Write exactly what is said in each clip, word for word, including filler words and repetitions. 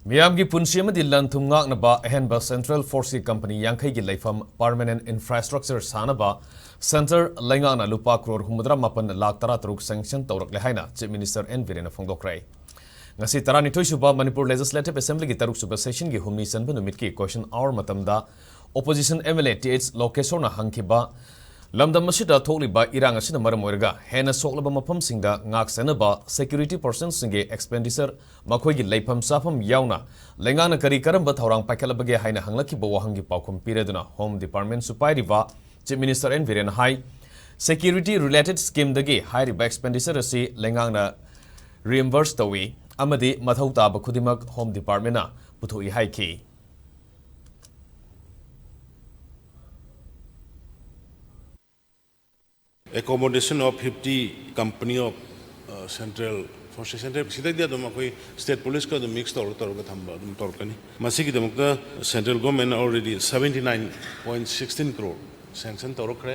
ꯃꯤꯌꯥꯝꯒꯤ ꯄꯨꯟꯁꯤ ꯑꯃꯗꯤ ꯂꯟ ꯊꯨꯝ ꯉꯥꯛꯅꯕ ꯑꯍꯦꯟꯕ Central Forceꯀꯤ company ꯌꯥꯡꯈꯩꯒꯤ ꯂꯩꯐꯝ permanent infrastructure ꯁꯥꯅꯕ centre ꯂꯩꯉꯥꯛꯅ ꯂꯨꯄꯥ ꯀ꯭ꯔꯣꯔ ꯍꯨꯝꯐꯨꯇꯔꯥ ꯃꯥꯄꯟ ꯂꯥꯈ ꯇꯔꯥꯇꯔꯨꯛ sanction ꯇꯧꯔꯛꯂꯦ ꯍꯥꯏꯅ Chief Minister N ꯕꯤꯔꯦꯟꯅ ꯐꯣꯡꯗꯣꯛꯈ꯭ꯔꯦ꯫ ꯉꯁꯤ ꯇꯔꯥꯅꯤꯊꯣꯏ ꯁꯨꯕ ꯃꯅꯤꯄꯨꯔ Legislative Assemblyꯒꯤ ꯇꯔꯨꯛ ꯁꯨꯕ sessionꯒꯤ ꯍꯨꯝꯅꯤ ꯆꯟꯕ ꯅꯨꯃꯤꯠꯀꯤ question hour ꯃꯇꯝꯗ opposition MLA Th ꯂꯣꯀꯦꯁꯣꯔꯅ ꯍꯪꯈꯤꯕ, ꯂꯝꯗꯝ ꯑꯁꯤꯗ ꯊꯣꯛꯂꯤꯕ ꯏꯔꯥꯡ ꯑꯁꯤꯅ ꯃꯔꯝ ꯑꯣꯏꯔꯒ ꯍꯦꯟꯅ ꯁꯣꯛꯂꯕ ꯃꯐꯝꯁꯤꯡꯗ ꯉꯥꯛ ꯁꯦꯟꯅꯕ security personꯁꯤꯡꯒꯤ expenditure, ꯃꯈꯣꯏꯒꯤ ꯂꯩꯐꯝ ꯆꯥꯐꯝ ꯌꯥꯎꯅ ꯂꯩꯉꯥꯛꯅ ꯀꯔꯤ ꯀꯔꯝꯕ ꯊꯧꯔꯥꯡ ꯄꯥꯏꯈꯠꯂꯕꯒꯦ ꯍꯥꯏꯅ ꯍꯪꯂꯛꯈꯤꯕ ꯋꯥꯍꯪꯒꯤ ꯄꯥꯎꯈꯨꯝ ꯄꯤꯔꯗꯨꯅ Home Departmentꯁꯨ ꯄꯥꯏꯔꯤꯕ Chief Minister N ꯕꯤꯔꯦꯟꯅ ꯍꯥꯏ, security related schemeꯗꯒꯤ ꯍꯥꯏꯔꯤꯕ expenditure ꯑꯁꯤ ꯂꯩꯉꯥꯛꯅ reimburse ꯇꯧꯏ ꯑꯃꯗꯤ ꯃꯊꯧ ꯇꯥꯕ ꯈꯨꯗꯤꯡꯃꯛ Home Departmentꯅ ꯄꯨꯊꯣꯛꯏ ꯍꯥꯏꯈꯤ꯫ Accommodation of fifty company of, uh, Central Forces, Central ꯁꯤꯗꯩꯗꯤ ꯑꯗꯨꯝ ꯑꯩꯈꯣꯏ state policeꯀ ꯑꯗꯨꯝ mix ꯇꯧꯔ ꯇꯧꯔꯒ ꯊꯝꯕ ꯑꯗꯨꯝ ꯇꯧꯔꯛꯀꯅꯤ꯫ ꯃꯁꯤꯒꯤꯗꯃꯛꯇ Central Government already seventy nine point sixteen crore sanction ꯇꯧꯔꯛꯈ꯭ꯔꯦ꯫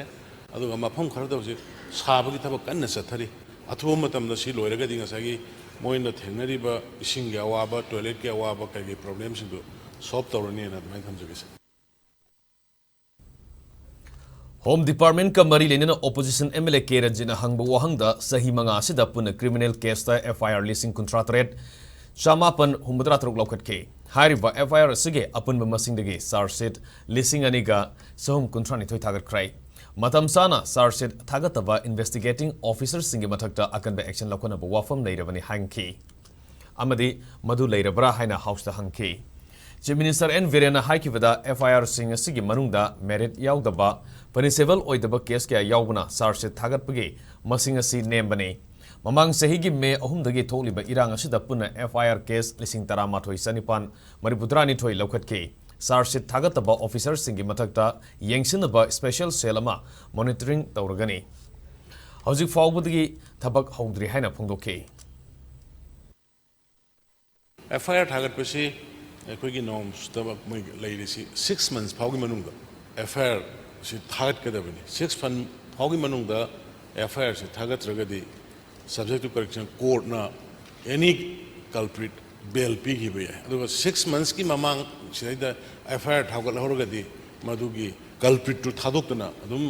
ꯑꯗꯨꯒ ꯃꯐꯝ ꯈꯔꯗ ꯍꯧꯖꯤꯛ ꯁꯥꯕꯒꯤ ꯊꯕꯛ ꯀꯟꯅ ꯆꯠꯊꯔꯤ꯫ ꯑꯊꯨꯕ ꯃꯇꯝꯗ ꯁꯤ ꯂꯣꯏꯔꯒꯗꯤ ꯉꯁꯥꯏꯒꯤ ꯃꯣꯏꯅ ꯊꯦꯡꯅꯔꯤꯕ ꯏꯁꯤꯡꯒꯤ ꯑꯋꯥꯕ, toiletꯀꯤ ꯑꯋꯥꯕ, ꯀꯩꯀꯩ problemꯁꯤꯡꯗꯨ solve ꯇꯧꯔꯅꯤꯅ ꯑꯗꯨꯃꯥꯏꯅ ꯊꯝꯖꯒꯦ, sir꯫ Home Departmentꯀ ꯃꯔꯤ ꯂꯩꯅꯅ opposition MLA ꯀꯦ ꯔꯟꯖꯤꯠꯅ ꯍꯪꯕ ꯋꯥꯍꯪꯗ ꯆꯍꯤ ꯃꯉꯥ ꯑꯁꯤꯗ ꯄꯨꯟꯅ criminal caseꯇ FIR ꯂꯤꯁꯤꯡ ꯀꯨꯟꯊ꯭ꯔꯥ ꯇꯔꯦꯠ ꯆꯃꯥꯄꯟ ꯍꯨꯝꯐꯨꯇꯔꯥ ꯇꯔꯨꯛ ꯂꯧꯈꯠꯈꯤ꯫ ꯍꯥꯏꯔꯤꯕ FIR ꯑꯁꯤꯒꯤ ꯑꯄꯨꯟꯕ ꯃꯁꯤꯡꯗꯒꯤ charge sheet ꯂꯤꯁꯤꯡ ꯑꯅꯤꯒ ꯆꯍꯨꯝ ꯀꯨꯟꯊ꯭ꯔꯥ ꯅꯤꯊꯣꯏ ꯊꯥꯒꯠꯈ꯭ꯔꯦ꯫ ꯃꯇꯝ ꯆꯥꯅ charge sheet ꯊꯥꯒꯠꯇꯕ investigating officerꯁꯤꯡꯒꯤ ꯃꯊꯛꯇ ꯑꯀꯟꯕ action ꯂꯧꯈꯠꯅꯕ ꯋꯥꯐꯝ ꯂꯩꯔꯕꯅꯤ ꯍꯥꯏꯈꯤ꯫ ꯑꯃꯗꯤ ꯃꯗꯨ ꯂꯩꯔꯕ꯭ꯔꯥ ꯍꯥꯏꯅ Houseꯇ ꯍꯪꯈꯤ꯫ Chief Minister N ꯕꯤꯔꯦꯟꯅ ꯍꯥꯏꯈꯤꯕꯗ, FIRꯁꯤꯡ ꯑꯁꯤꯒꯤ ꯃꯅꯨꯡꯗ merit ꯌꯥꯎꯗꯕ, punishable ꯑꯣꯏꯗꯕ case ꯀꯌꯥ ꯌꯥꯎꯕꯅ charge sheet ꯊꯥꯒꯠꯄꯒꯤ ꯃꯁꯤꯡ ꯑꯁꯤ ꯅꯦꯝꯕꯅꯤ꯫ ꯃꯃꯥꯡ ꯆꯍꯤꯒꯤ ꯃꯦ ꯑꯍꯨꯝꯗꯒꯤ ꯊꯣꯛꯂꯤꯕ ꯏꯔꯥꯡ ꯑꯁꯤꯗ ꯄꯨꯟꯅ FIR case ꯂꯤꯁꯤꯡ ꯇꯔꯥꯃꯥꯊꯣꯏ ꯆꯅꯤꯄꯥꯟ ꯃꯔꯤꯐꯨꯇꯔꯥꯅꯤꯊꯣꯏ ꯂꯧꯈꯠꯈꯤ꯫ Charge sheet ꯊꯥꯒꯠꯇꯕ officerꯁꯤꯡꯒꯤ ꯃꯊꯛꯇ ꯌꯦꯡꯁꯤꯟꯅꯕ special cell ꯑꯃ monitoring ꯇꯧꯔꯒꯅꯤ꯫ ꯍꯧꯖꯤꯛ ꯐꯥꯎꯕꯗꯒꯤ ꯊꯕꯛ ꯍꯧꯗ꯭ꯔꯤ ꯍꯥꯏꯅ ꯐꯣꯡꯗꯣꯛꯈꯤ꯫ FIR ꯊꯥꯒꯠꯄꯁꯤ ꯑꯩꯈꯣꯏꯒꯤ normsꯇ ꯃꯣꯏ ꯂꯩꯔꯤꯁꯤ six months ꯐꯥꯎꯒꯤ ꯃꯅꯨꯡꯗ FIRꯁꯤ ꯊꯥꯒꯠꯀꯗꯕꯅꯤ꯫ Six months ꯐꯥꯎꯒꯤ ꯃꯅꯨꯡꯗ FIRꯁꯤ ꯊꯥꯒꯠꯇ꯭ꯔꯒꯗꯤ subject to correction courtꯅ any culprit ꯕꯦꯜ ꯄꯤꯈꯤꯕ ꯌꯥꯏ꯫ ꯑꯗꯨꯒ ꯁꯤꯛꯁ ꯃꯟꯁꯀꯤ ꯃꯃꯥꯡ ꯁꯤꯗꯩꯗ ꯑꯦꯐ ꯑꯥꯏ ꯑꯥꯔ ꯊꯥꯒꯠꯍꯧꯔꯒꯗꯤ ꯃꯗꯨꯒꯤ ꯀꯜꯄ꯭ꯔꯤꯠꯇꯨ ꯊꯥꯗꯣꯛꯇꯅ ꯑꯗꯨꯝ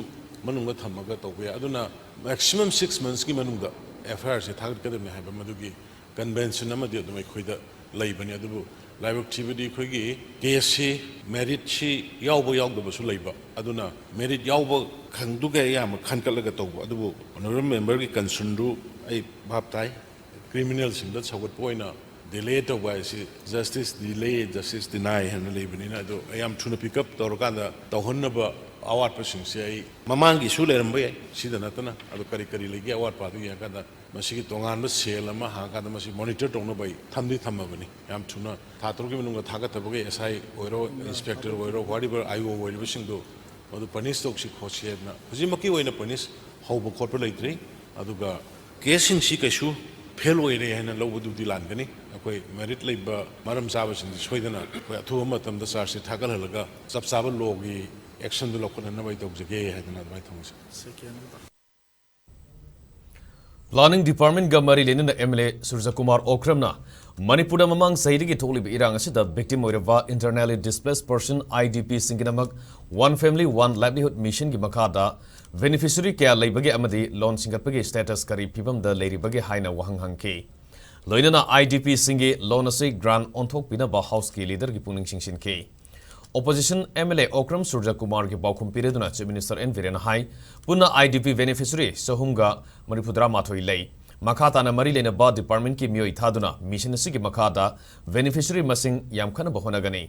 ꯃꯅꯨꯡꯗ ꯊꯝꯃꯒ ꯇꯧꯕ ꯌꯥꯏ꯫ ꯑꯗꯨꯅ ꯃꯦꯛꯁꯤꯃꯝ ꯁꯤꯛꯁ ꯃꯟꯁꯀꯤ ꯃꯅꯨꯡꯗ ꯑꯦꯐ ꯑꯥꯏ ꯑꯥꯔꯁꯦ ꯊꯥꯒꯠꯀꯗꯕꯅꯤ ꯍꯥꯏꯕ ꯃꯗꯨꯒꯤ ꯀꯟꯚꯦꯟꯁꯟ ꯑꯃꯗꯤ ꯑꯗꯨꯝ ꯑꯩꯈꯣꯏꯗ ꯂꯩꯕꯅꯤ꯫ ꯑꯗꯨꯕꯨ ꯂꯥꯏꯕꯛ ꯊꯤꯕꯗꯤ ꯑꯩꯈꯣꯏꯒꯤ ꯀꯦꯁꯁꯤ ꯃꯦꯔꯤꯠꯁꯤ ꯌꯥꯎꯕ ꯌꯥꯎꯗꯕꯁꯨ ꯂꯩꯕ꯫ ꯑꯗꯨꯅ ꯃꯦꯔꯤꯠ ꯌꯥꯎꯕ ꯈꯪꯗꯨꯒ ꯑꯌꯥꯝꯕ ꯈꯟꯒꯠꯂꯒ ꯇꯧꯕ꯫ ꯑꯗꯨꯕꯨ ꯑꯣꯅꯔꯦꯕꯜ ꯃꯦꯝꯕꯔꯒꯤ ꯀꯟꯁꯔꯟꯗꯨ ꯑꯩ ꯚꯥꯞ ꯇꯥꯏ꯫ ꯀ꯭ꯔꯤꯃꯤꯅꯦꯜꯁꯤꯡꯗ ꯁꯧꯒꯠꯄ ꯑꯣꯏꯅ ꯗꯤꯂꯦ ꯇꯧꯕ ꯍꯥꯏꯁꯤ ꯖꯁꯇꯤꯁ ꯗꯤꯂꯦ, ꯖꯁꯇꯤꯁ ꯗꯤꯅꯥꯏ ꯍꯥꯏꯅ ꯂꯩꯕꯅꯤꯅ, ꯑꯗꯣ ꯌꯥꯝ ꯊꯨꯅ ꯄꯤꯛ ꯑꯞ ꯇꯧꯔꯀꯥꯟꯗ ꯇꯧꯍꯟꯅꯕ ꯑꯋꯥꯠꯄꯁꯤꯡꯁꯦ ꯑꯩ ꯃꯃꯥꯡꯒꯤꯁꯨ ꯂꯩꯔꯝꯕ ꯌꯥꯏ, ꯁꯤꯗ ꯅꯠꯇꯅ꯫ ꯑꯗꯣ ꯀꯔꯤ ꯀꯔꯤ ꯂꯩꯒꯦ ꯑꯋꯥꯠꯄ ꯑꯗꯨ ꯌꯦꯡꯉꯀꯥꯟꯗ ꯃꯁꯤꯒꯤ ꯇꯣꯉꯥꯟꯕ ꯁꯦꯜ ꯑꯃ ꯍꯥꯡꯉꯀꯥꯟꯗ ꯃꯁꯤ ꯃꯣꯅꯤꯇꯔ ꯇꯧꯅꯕ ꯑꯩ ꯊꯝꯗꯤ ꯊꯝꯃꯕꯅꯤ꯫ ꯌꯥꯝ ꯊꯨꯅ ꯊꯥ ꯇꯔꯨꯛꯀꯤ ꯃꯅꯨꯡꯗ ꯊꯥꯒꯠꯇꯕꯒꯤ ꯑꯦꯁ ꯑꯥꯏ ꯑꯣꯏꯔꯣ, ꯏꯟꯁꯄꯦꯛꯇꯔ ꯑꯣꯏꯔꯣ, ꯋꯥꯠ ꯑꯦꯚꯔ ꯑꯥꯏ ꯑꯣ ꯑꯣꯏꯔꯤꯕꯁꯤꯡꯗꯣ ꯃꯗꯨ ꯄꯅꯤꯁ ꯇꯧꯁꯤ ꯈꯣꯠꯁꯤ ꯍꯥꯏꯗꯅ ꯍꯧꯖꯤꯛꯃꯛꯀꯤ ꯑꯣꯏꯅ ꯄꯅꯤꯁ ꯍꯧꯕ ꯈꯣꯠꯄ ꯂꯩꯇ꯭ꯔꯤ꯫ ꯑꯗꯨꯒ ꯀꯦꯁꯁꯤꯡꯁꯤ ꯀꯩꯁꯨ ꯐꯦꯜ ꯑꯣꯏꯔꯦ ꯍꯥꯏꯅ ꯂꯧꯕꯗꯨꯗꯤ ꯂꯥꯟꯒꯅꯤ꯫ ꯑꯩꯈꯣꯏ ꯃꯦꯔꯤꯠ ꯂꯩꯕ ꯃꯔꯝ ꯆꯥꯕꯁꯤꯡꯗꯤ ꯁꯣꯏꯗꯅ ꯑꯩꯈꯣꯏ ꯑꯊꯨꯕ ꯃꯇꯝꯗ ꯆꯥꯔꯖꯁꯤꯠ ꯊꯥꯒꯠꯍꯜꯂꯒ ꯆꯞ ꯆꯥꯕ ꯂꯣꯒꯤ ꯑꯦꯛꯁꯟꯗꯨ ꯂꯧꯈꯠꯅꯅꯕ ꯑꯩ ꯇꯧꯖꯒꯦ ꯍꯥꯏꯗꯅ ꯑꯗꯨꯃꯥꯏꯅ ꯊꯝꯖꯒꯦ꯫ ꯄ꯭ꯂꯥꯅꯤꯡ ꯗꯤꯄꯥꯔꯠꯃꯦꯟꯒ ꯃꯔꯤ ꯂꯩꯅꯅ ꯑꯦꯝ ꯑꯦꯜ ꯑꯦ ꯁꯨꯔꯖꯀꯨꯃꯥꯔ ꯑꯣꯀ꯭ꯔꯝꯅ ꯃꯅꯤꯄꯨꯔꯗ ꯃꯃꯥꯡ ꯆꯍꯤꯗꯒꯤ ꯊꯣꯛꯂꯤꯕ ꯏꯔꯥꯡ ꯑꯁꯤꯗ ꯚꯤꯛꯇꯤꯝ ꯑꯣꯏꯔꯕ Internally Displaced Person, I D P ꯁꯤꯡꯒꯤꯗꯃꯛ One Family One Livelihood Mission ꯒꯤ ꯃꯈꯥꯗ ꯕꯦꯅꯤꯐꯤꯁꯔꯤ ꯀꯌꯥ ꯂꯩꯕꯒꯦ ꯑꯃꯗꯤ ꯂꯣꯟ ꯁꯤꯡꯒꯠꯄꯒꯤ ꯁ꯭ꯇꯦꯇꯁ ꯀꯔꯤ ꯐꯤꯕꯝꯗ ꯂꯩꯔꯤꯕꯒꯦ ꯍꯥꯏꯅ ꯋꯥꯍꯪ ꯍꯪꯈꯤ꯫ ꯂꯣꯏꯅꯅ I D P ꯁꯤꯡꯒꯤ ꯂꯣꯟ ꯑꯁꯤ ꯒ꯭ꯔꯥꯟ ꯑꯣꯟꯊꯣꯛꯄꯤꯅꯕ ꯍꯥꯎꯁꯀꯤ ꯂꯤꯗꯔꯒꯤ ꯄꯨꯛꯅꯤꯡ ꯆꯤꯡꯁꯤꯟꯈꯤ꯫ Opposition M L A Okram ꯁꯨꯔꯖꯀꯨꯃꯥꯔꯒꯤ ꯄꯥꯎꯈꯨꯝ ꯄꯤꯔꯗꯨꯅ ꯆꯤꯐ ꯃꯤꯅꯤꯁꯇꯔ ꯑꯦꯟ ꯕꯤꯔꯦꯟꯅ ꯍꯥꯏ, ꯄꯨꯟꯅ I D P ꯕꯦꯅꯤꯐꯤꯁꯔꯤ ꯆꯍꯨꯝꯒ ꯃꯔꯤꯐꯨꯇꯔꯥ ꯃꯥꯊꯣꯏ ꯂꯩ꯫ ꯃꯈꯥ ꯇꯥꯅ ꯃꯔꯤ ꯂꯩꯅꯕ ꯗꯤꯄꯥꯔꯠꯃꯦꯟꯠꯀꯤ ꯃꯤꯑꯣꯏ ꯊꯥꯗꯨꯅ ꯃꯤꯁꯟ ꯑꯁꯤꯒꯤ ꯃꯈꯥꯗ ꯕꯦꯅꯤꯐꯤꯁꯔꯤ ꯃꯁꯤꯡ ꯌꯥꯝꯈꯠꯅꯕ ꯍꯣꯠꯅꯒꯅꯤ꯫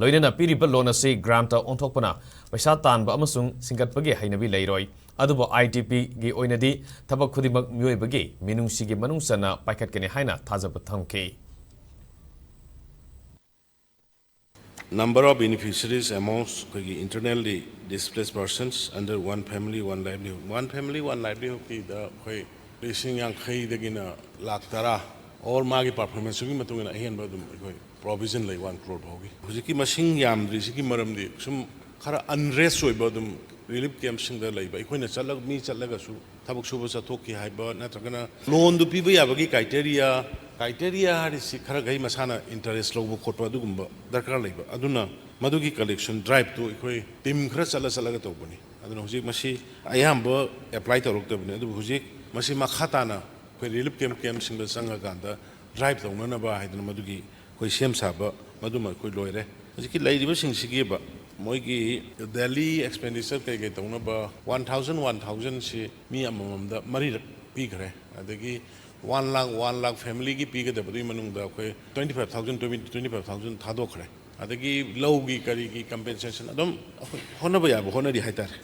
ꯂꯣꯏꯅꯅ ꯄꯤꯔꯤꯕ ꯂꯣꯟ ꯑꯁꯤ ꯒ꯭ꯔꯥꯟꯠꯇ ꯑꯣꯟꯊꯣꯛꯄꯅ ꯄꯩꯁꯥ ꯇꯥꯟꯕ ꯑꯃꯁꯨꯡ ꯁꯤꯡꯒꯠꯄꯒꯤ ꯍꯩꯅꯕꯤ ꯂꯩꯔꯣꯏ꯫ ꯑꯗꯨꯕꯨ I D P ꯒꯤ ꯑꯣꯏꯅꯗꯤ ꯊꯕꯛ ꯈꯨꯗꯤꯡꯃꯛ ꯃꯤꯑꯣꯏꯕꯒꯤ ꯃꯤꯅꯨꯡꯁꯤꯒꯤ ꯃꯅꯨꯡ ꯆꯟꯅ ꯄꯥꯏꯈꯠꯀꯅꯤ ꯍꯥꯏꯅ ꯊꯥꯖꯕ ꯊꯝꯈꯤ꯫ Number of beneficiaries amongst ꯑꯩꯈꯣꯏꯒꯤ internally displaced persons under One Family One Livelihood, One Family One Livelihood ꯀꯤꯗ ꯑꯩꯈꯣꯏ ꯂꯤꯁꯤꯡ ꯌꯥꯡꯈꯩꯗꯒꯤꯅ ꯂꯥꯈ ꯇꯔꯥ, ꯑꯣꯔ ꯃꯥꯒꯤ ꯄꯔꯐꯣꯔꯃꯦꯟꯁꯇꯨꯒꯤ ꯃꯇꯨꯡ ꯏꯟꯅ ꯑꯍꯦꯟꯕ ꯑꯗꯨꯝ ꯑꯩꯈꯣꯏ ꯄ꯭ꯔꯣꯚꯤꯖꯟ ꯂꯩ ꯋꯥꯟ ꯀ꯭ꯔꯣꯔ ꯐꯥꯎꯒꯤ꯫ ꯍꯧꯖꯤꯛꯀꯤ ꯃꯁꯤꯡ ꯌꯥꯝꯗ꯭ꯔꯤꯁꯤꯒꯤ ꯃꯔꯝꯗꯤ ꯁꯨꯝ ꯈꯔ ꯑꯟꯔꯦꯁ ꯑꯣꯏꯕ ꯑꯗꯨꯝ ꯔꯤꯂꯤꯐ ꯀꯦꯝꯞꯁꯤꯡꯗ ꯂꯩꯕ, ꯑꯩꯈꯣꯏꯅ ꯆꯠꯂꯒ, ꯃꯤ ꯆꯠꯂꯒꯁꯨ ꯊꯕꯛ ꯁꯨꯕ ꯆꯠꯊꯣꯛꯈꯤ ꯍꯥꯏꯕ, ꯅꯠꯇ꯭ꯔꯒꯅ ꯂꯣꯟꯗꯨ ꯄꯤꯕ ꯌꯥꯕꯒꯤ ꯀ꯭ꯔꯥꯏꯇꯦꯔꯤꯌꯥ, ꯀ꯭ꯔꯥꯏꯇꯦꯔꯤꯌꯥ ꯍꯥꯏꯔꯤꯁꯤ ꯈꯔ ꯈꯩ ꯃꯁꯥꯅ ꯏꯟꯇꯔꯦꯁ ꯂꯧꯕ ꯈꯣꯠꯄ ꯑꯗꯨꯒꯨꯝꯕ ꯗꯔꯀꯥꯔ ꯂꯩꯕ꯫ ꯑꯗꯨꯅ ꯃꯗꯨꯒꯤ ꯀꯂꯦꯛꯁꯟ ꯗ꯭ꯔꯥꯏꯕꯇꯨ ꯑꯩꯈꯣꯏ ꯇꯤꯝ ꯈꯔ ꯆꯠꯂ ꯆꯠꯂꯒ ꯇꯧꯕꯅꯤ꯫ ꯑꯗꯨꯅ ꯍꯧꯖꯤꯛ ꯃꯁꯤ ꯑꯌꯥꯝꯕ ꯑꯦꯄ꯭ꯂꯥꯏ ꯇꯧꯔꯛꯇꯕꯅꯤ꯫ ꯑꯗꯨꯕꯨ ꯍꯧꯖꯤꯛ ꯃꯁꯤ ꯃꯈꯥ ꯇꯥꯅ ꯑꯩꯈꯣꯏ ꯔꯤꯂꯤꯐ ꯀꯦꯝꯞ, ꯀꯦꯝꯞꯁꯤꯡꯗ ꯆꯪꯉꯀꯥꯟꯗ ꯗ꯭ꯔꯥꯏꯕ ꯇꯧꯅꯅꯕ ꯍꯥꯏꯗꯅ ꯃꯗꯨꯒꯤ ꯑꯩꯈꯣꯏ ꯁꯦꯝ ꯁꯥꯕ ꯃꯗꯨꯃ ꯑꯩꯈꯣꯏ ꯂꯣꯏꯔꯦ꯫ ꯍꯧꯖꯤꯛꯀꯤ ꯂꯩꯔꯤꯕꯁꯤꯡꯁꯤꯒꯤ ꯃꯣꯏꯒꯤ ꯗꯦꯂꯤ ꯑꯦꯛꯁꯄꯦꯟꯗꯤꯆꯔ ꯀꯩ ꯀꯩ ꯇꯧꯅꯕ ꯋꯥꯟ ꯊꯥꯎꯖꯟ, ꯋꯥꯟ ꯊꯥꯎꯖꯟꯁꯤ ꯃꯤ ꯑꯃꯃꯝꯗ ꯃꯔꯤꯔꯛ ꯄꯤꯈ꯭ꯔꯦ꯫ ꯑꯗꯒꯤ ꯋꯥꯟ ꯂꯥꯈ, ꯋꯥꯟ ꯂꯥꯈ ꯐꯦꯃꯤꯂꯤꯒꯤ ꯄꯤꯒꯗꯕꯗꯨꯒꯤ ꯃꯅꯨꯡꯗ ꯑꯩꯈꯣꯏ twenty five thousand, twenty, twenty five thousand ꯊꯥꯗꯣꯛꯈ꯭ꯔꯦ꯫ ꯑꯗꯒꯤ ꯂꯧꯒꯤ ꯀꯔꯤꯒꯤ ꯀꯝꯄꯦꯟꯁꯦꯁꯟ ꯑꯗꯨꯝ ꯑꯩꯈꯣꯏ ꯍꯣꯠꯅꯕ ꯌꯥꯕ ꯍꯣꯠꯅꯔꯤ ꯍꯥꯏꯇꯥꯔꯦ꯫